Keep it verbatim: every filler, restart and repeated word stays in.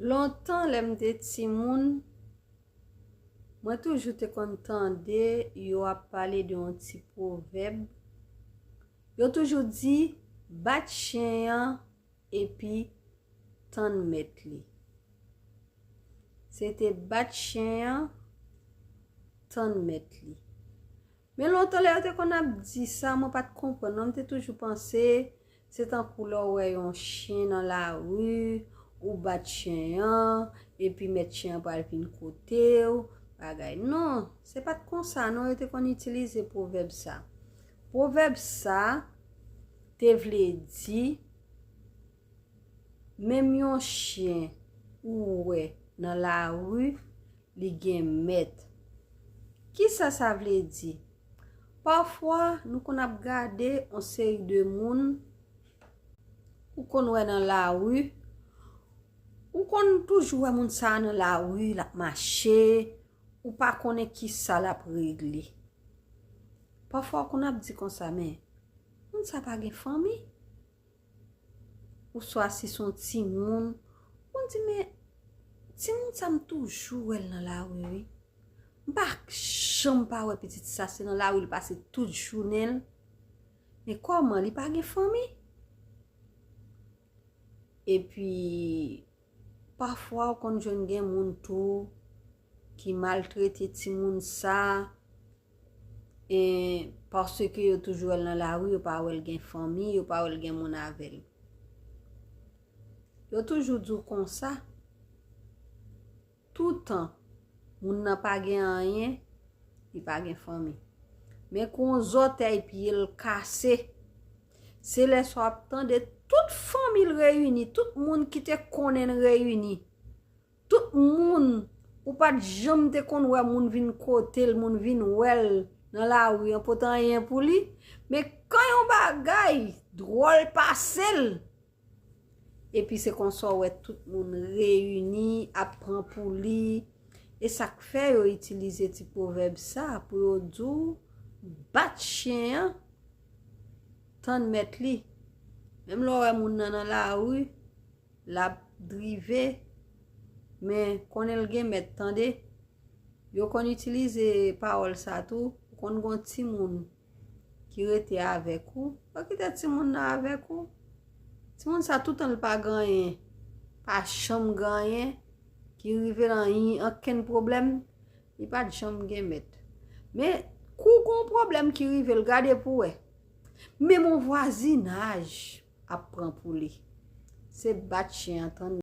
Lontan, lè m te timoun, mwen toujou te konn tande yo ap pale de yon ti pwovèb. Yo toujou di, bat chen an epi tann mèt li. Se te bat chen an, tann mèt li. Men lontan lè yo te konn ap di sa, mwen pa t konprann non, m te toujou panse se tankou lè w wè yon chen nan lari, ou bat chen an, epi mèt chen an pral vin kote w, bagay. Non, se pa t konsa non yo te konn itilize pwovèb sa. Pwovèb sa te vle di, menm yon chen ou wè nan lari, li gen mèt. Kisa sa vle di? Pafwa, nou konn ap gade yon seri de moun ou konn wè nan lari, ou konn toujou wè moun sa a nan lari, l ap mache, ou pa konnen kisa l ap regle. Pafwa, ou konn ap di konsa, men moun sa pa gen fanmi? Oswa si se yon timoun, ou di, men timoun sa m toujou wè l nan lari, wi. M pa janm pa wè pitit sa, se nan lari l pase tout jounen l. Men kòman, li pa gen fanmi? Epi, pafwa ou konn jwenn gen moun tou ki maltrete timoun sa, e paske yo toujou wè l nan lari, yo pa wè l gen fanmi, yo pa wè l gen moun avè l. Yo toujou di w konsa, toutan moun nan pa gen anyen, li pa gen fanmi. Men kou yon zòtèy pye l kase, se lè sa w ap tande tout fanmi l reyini, tout moun ki te konnen l reyini, tout moun ou pa t janm te konn wè moun vin kote l, moun vin wè l nan lari an, pote anyen pou li. Men kan yon bagay dwòl pase l, epi se konsa w wè tout moun reyini ap pran pou li. E sa k fè yo itilize ti pwovèb sa pou yo di w, bat chen an, tann mèt li. Menm lè w wè moun nan nan lari, l ap drive, men konnen l gen mèt, tande. Yo konn itilize pawòl sa tou, ou konn gen yon timoun ki rete avèk ou, yo kite timoun nan avèk ou. Timoun sa toutan l pa gen anyen, pa janm gen anyen ki rive l, ankenn pwoblèm, li pa t janm gen mèt. Men kou gon pwoblèm ki rive l, gade pou wè. Menm yon vwazinaj ap pran pou li. Se bat chen an, tann